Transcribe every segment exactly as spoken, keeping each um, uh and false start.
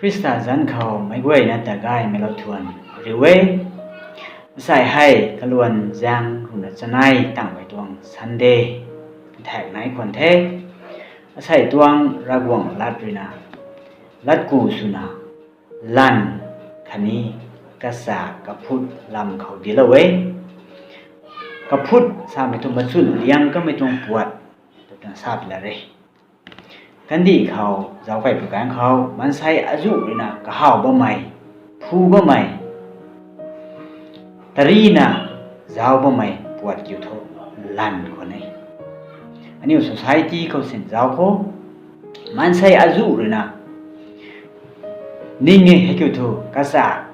Khrista zanc khou meic guayna ta gaymei lou thuan riu e. Asei hei kaluan zaeng ruhna chanei tangmei tuang Sunday thaek nai khwan the. Asei tuang Ravguangc lat ruina, latku swna, lanv khatni kasa kaphut lam khou dinclou e. Kaphut samei thu machun liang kamei tuang puat twna sa pui la re. Kandih khou zauc key pui ganv khou maansei azuh ruina kahaw bammei, phu bammei, tarina zauc bammei puat kiu thu lanv khwan e. Aniu society khou sin zauc khou, maansei azuh ruina ning e hei kiu thu kasa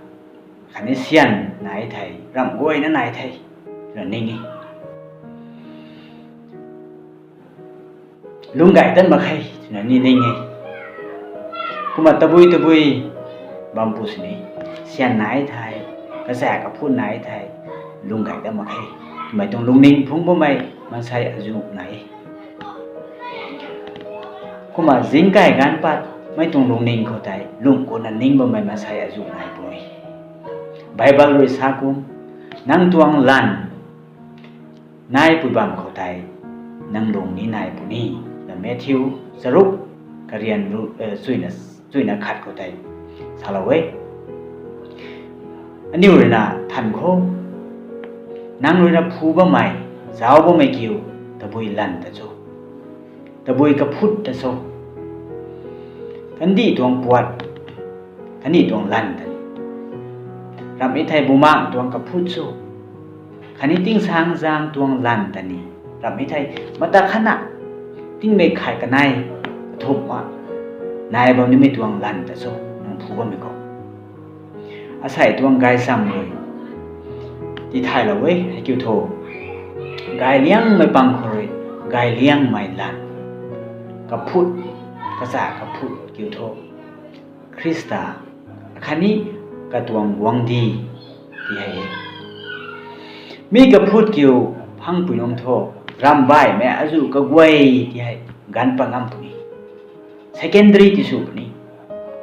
khatni syan nai thei, ramh guayna nai thei twna ning e. Lungc gay dat mak khe twna ni ning e. Kumna tabui tabui bam pu sini, syan nai thei, kasa kaphut nai thei, lungc gay dat mak khe twmei tuang lungning phungc bammei maansei azuh nai e. Kumna zingkay ganv pat mei tuang lungning khou tei lungh kuna ning bammei maansei azuh nai puni. Bible rui sa kum, nang tuang lanv naipui bam khou tei nang lung ni nai puni, na Matthew charuk karian ru, eh, chuina, chuina khat khou tei salou e. Aniu ruina than khou, nang ruina phu bammei, zauc bammei kiu, tabui lanv ta cho, tabui kaphut ta cho, kandih tuang puat, kandih tuang lanv ta ni, ramh e thei bumaengc tuang kaphut cho, khatni tingsaengzaeng tuang lanv ta ni, ramh e thei mata khatna tingmei khat kanei kathumh a nai bam nimei tuang lanv ta cho nang phu bammei khou. Asei tuang gaychamv rui tithaylou e hei kiu thu, gayliangmei pang khou rui gayliangmei lanv, kaphut, kasa kaphut kiu thu Khrista khatni katuang guangcdic ti hei e. Mi kaphut kiu phangpui nunc thu, ramh baihmei azuh kaguay ti hei ganv pat ngam puni, secondary ti sw puni.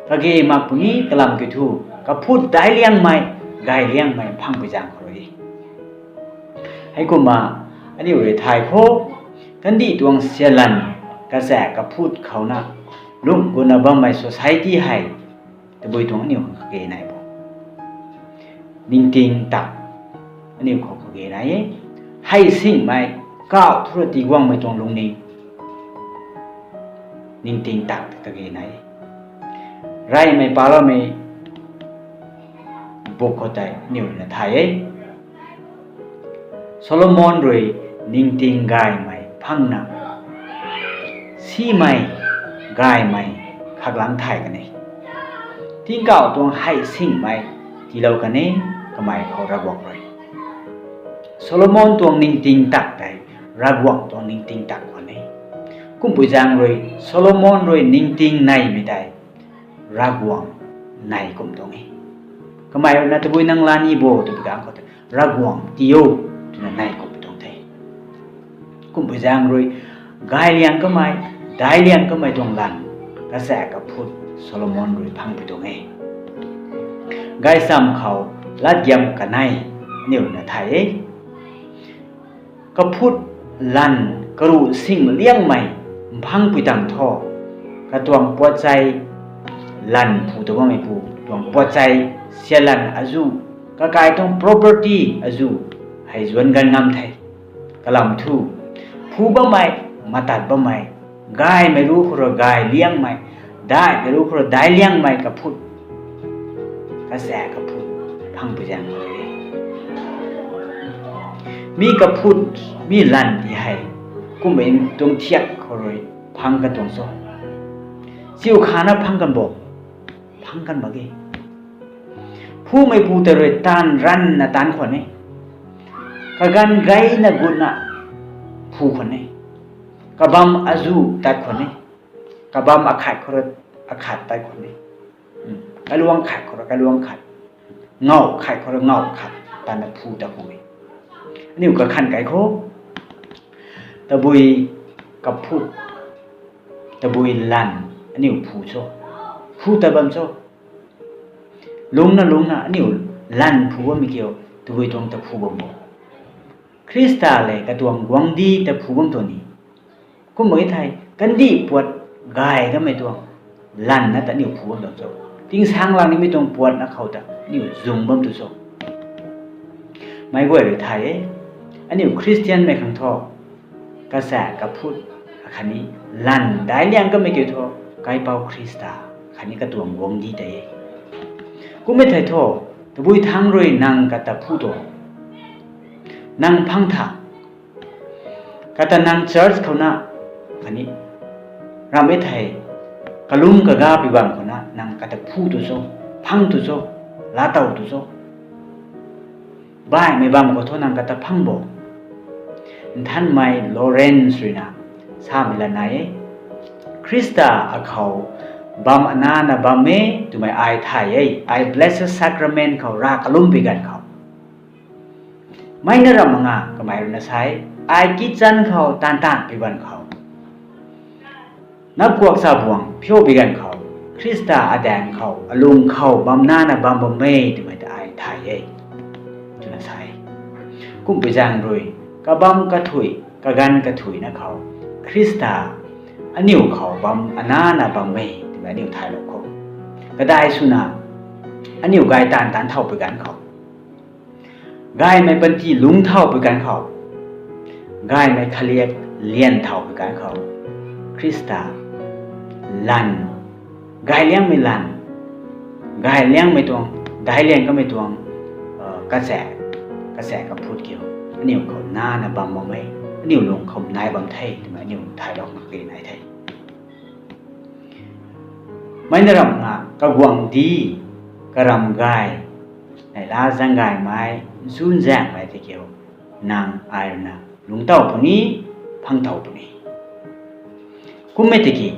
Kage mak puni kalam kiu thu, kaphut daic liangmei, gay liangmei phangpui zaeng khou rui e. Heikumna aniu rui thay khou, kandih tuang sialanv, kasa kaphut khouna lungh guna bammei society hei tabui tuang aniu khang kage nai bo? Ningting tak, aniu khou kage nai e. Hei singmei, kauh thu rui tiguangmei tuang lungning, ningting tak ta kage nai e. Reymei paloumei buk khou tei aniu ruina thay e. Solomon rui ningting gaymei phangna, simei, gaymei khaklang thay kan e. Tingkauh tuang hei singmei tiilou kan e, kamei khou Ravguangc rui. Solomon tuang ningting tak tei Ravguangc tuang ningting tak khwan e. Kumpui zaeng rui Solomon rui ningting neymei tei Ravguangc nei kum tuang e. Kamei ruina tabui nang laa ni bo twpui ganv khou tei Ravguangc tii o twna nei kum tuang the. Kumpui zaeng rui gayliang kamei, daic liang kamei tuang lanv, kasa kaphut Solomon rui phangpui tuang e. Gaychamv khou latgiam kanei aniu ruina thay e. Kaphut lanv karuh sing liangmei mphangpui tang thu, katuang puatchei lanv phu ta bammeipu tuang puatchei, sialanv azuh, kakai tuang property azuh hei zuanc gan ngam the. Kalam thu, phu bammei, matat bammei, gaymei ruc khou rui gay liangmei, daihmei ruc khou rui daic liangmei kaphut, kasa kaphut phangpui zaeng khou rui e. Mi kaphut, mi lanv ti hei kummei tuang thiak khou rui phang kan tuang cho? Chiu khana phang kan bo? Phang kan mak ge. Phumeipu tei rui taanv ranvna taanv khwan e. Kaganv gayna gutna phu khwan e. Kabamv azuh tat khwan e. Kabamv akhat khou rui akhat tat khwan e. Kaluang khat khou rui kaluang khat, ngauh khat khou rui ngauh khat tanna phu ta khwan e. Aniu kakhan kai khou, tabui kaphut, tabui lanv aniu phu cho, phu tat bam cho? Lungna lungna aniu lan phu bammei kiu, tabui tuang ta phu bam bo. Khrista le katuang guangcdic ta phu bam tuang ni. Kumna e thei, kandih puat gay kamei tuang lanna ta aniu phu bam tuang cho. Tingsaeng lang nimei tuang puatna khou ta aniu zung bam tu cho. Meic guay rui thay e, aniu Khristianmei khang thu, kasaek kaphut, akhatni lan daic liang kamei kiu thu, Kaipouc Khrista, khatni katuang guangcdic tei e. Kummei thei thu, tabui thangc rui nang kata phu tu, nang phang tha, kata nang church khou na, khatni ramh e thei, kalum kaga pi bam khou na nang kata phu tu cho, phang tu cho, laatow tu cho. Baihmei bam khou thu nang kata phang bo. Nthanmei Lawrence rui na samei la nai e. Khrista akhou bam anana bam e twmei ai thay e, ai Blessed Sacrament khou rav kalum pi ganv khou. Mei na ramh nga kamei rui na sa e, ai kitchen khou taanv taanv pi ganv khou, napkuak chabuang phiu pi ganv khou, Khrista adaeng khou, alung khou bam nana bam bam e twmei ta ai thay e, twna sa e. Kumpui zaeng rui, kabam kathuic, kaganv kathuicna khou, Khrista aniu khou bam anana bam e twmei aniu thaylou khou, kadai swna aniu gay taanv taanv thau pi ganv khou, gaymei panty lungc thau pi ganv khou, gaymei khaliak lian thau pi ganv khou, Khrista lan, gay liangmei lan, gay liangmei tuang, daic liang kamei tuang, kasaek, kasaek kaphut kiu, aniu khou nana bam bam e, aniu lung khou nai bam the twmei aniu thaylou mak ri nai the. Mei na ramh nga kaguangcdic, karam gay, neihla zaeng gaymei, nchunzaenghmei tei kiu, nang ai rui na lungc tow puni, phang tow puni. Kummei tiki,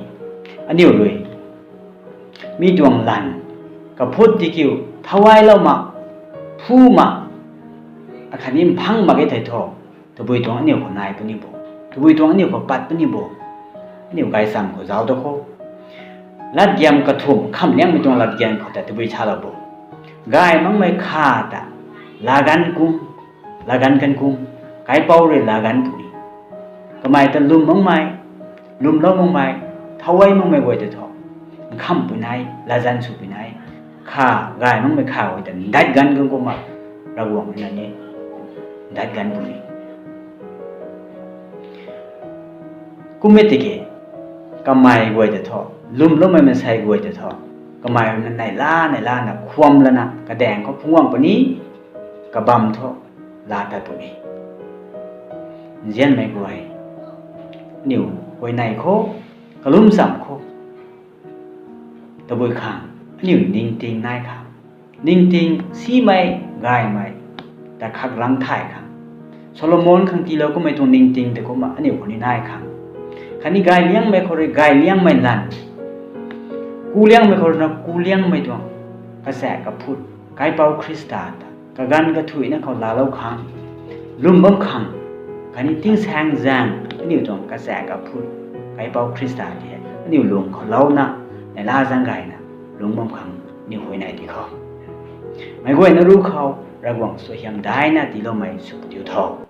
aniu rui mi tuang lan, kaphut tei kiu, thauailou mak, phu mak, akhatni mphang mak e thei thu, tabui tuang aniu khou nai puni bo, tabui tuang aniu khou pat puni bo. Aniu gaychamv khou zauc da kho. Latgiam kathumh, kham liangmei tuang latgiam khou ta tabui salou bo. Gay makmei kha ta, laaganv kum, laaganv kan kum, Kaipouc rui laaganv puni. Kamei ta lwm makmei, lwmlou makmei, thauai makmei guay ta thu, nkhamhpui nai, latzan swpui nai, kha, gay makmei kha guay ta ndat ganv kan kumna, Ravguangc na ni, ndat ganv puni. Kummei tiki, kamei guay ta thu, lwmloumei maansei guay ta thu, kamei rui na neihla neihla na khwan lana kadaeng khou phungc guang puni, kabam thu laa tat puni. Nzianmei guay, aniu huayney khou, kalum cham khou, tabui khang, aniu ningting nai khang, ningting simei, gaymei ta khaklang thay khang, Solomon khang tiilou kummei tuang ningting tei kumna aniu khou ni nai khang, khatni gay liangmei khou rui gay liangmei lan, ku liangmei khou rui na ku liangmei tuang, kasaek kaphut, Kaipouc Khrista ta kaganv kathuicna khou laalou khang, lwm bam khang, khatni tingsaengzaeng aniu tuang kasaek kaphut, Kaipouc Khrista tei aniu lung khou louna, neihla zaeng gayna lungc bam khang aniu huayney ti khou, meic guayna ruc khou Ravguangc suaihiam daina tiiloumei sw tiu tho.